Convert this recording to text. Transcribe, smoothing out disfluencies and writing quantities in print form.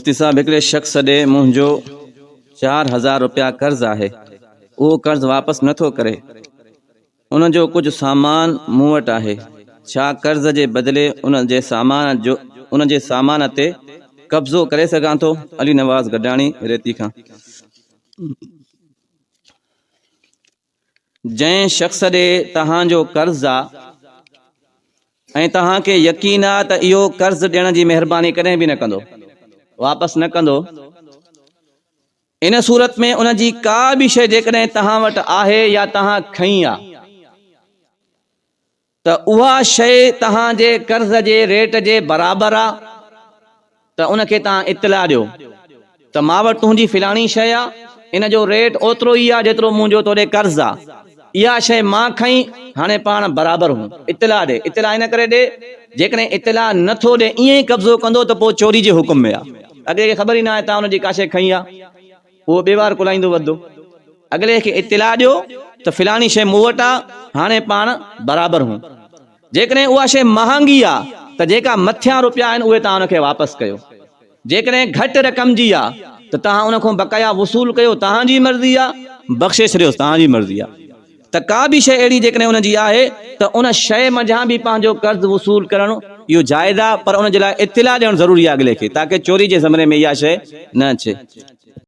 مفتي صاحب هڪڙي شخص ڏي منهنجو 4000 روپيا قرض آهي اهو قرض واپس نه ٿو ڪري ان جو ڪجهه سامان مون وٽ آهي ڇا قرض جي بدلي ان جي سامان جو ان جي سامان تي قبضو ڪري سگهان ٿو علي نواز گڏاڻي ريتي کان. جنهن شخص ڏي توهان جو قرض آ ۽ توهان کي يقين آ ته اهو قرض ڏيڻ جي مهرباني ڪڏهن به نه ڪندو، واپس نه ڪندو، ان صورت ۾ ان جي ڪا به شيء جيڪڏهن توهان وٽ آهي يا توهان کنئي آ ته اها شيء توهان جي قرض جي ريٽ جي برابر آ ته ان کي توهان اطلاع ڏيو ته مان وٽ تنهنجي فلاڻي شيء آ، ان جو ريٽ اوترو ئي آ جيترو منهنجو توڏي قرض آ، اها شيء مان کنئي، هاڻي پاڻ برابر هون. اطلاع ڏي. اطلاع ان ڪري ڏي، جيڪڏهن اطلاع نه ٿو ڏي ائين ئي قبضو ڪندو ته پوء چوري جي حڪم ۾ آ. اڳلي کي خبر ئي نه آهي توهان ان جي ڪا شيء کنئي آ. اهو ٻئي وار ڪلائيندو وڌندو. اڳلي کي اطلاع ڏيو ته فلاڻي شيء مون وٽ آ، هاڻي پاڻ برابر هون. جيڪڏهن اها شيء مهانگي آ ته جيڪا مٿيان روپيا آهن اهي توهان ان کي واپس ڪيو. جيڪڏهن گهٽ رقم جي آ ته توهان ان کان بقايا وصول ڪيو، توهان جي مرضي آ، بخشي ڇڏيوس، توهان جي مرضي آ. ته ڪا به شيء اهڙي جيڪڏهن ان جي آهي ته ان شيء منجهان به پنهنجو قرض وصول ڪرڻ اهو جائز آهي پر ان جي لاء اطلاع ڏيڻ ضروري آهي اڳلي کي تاڪه چوري جي زمري ۾ اها شيء نه اچي.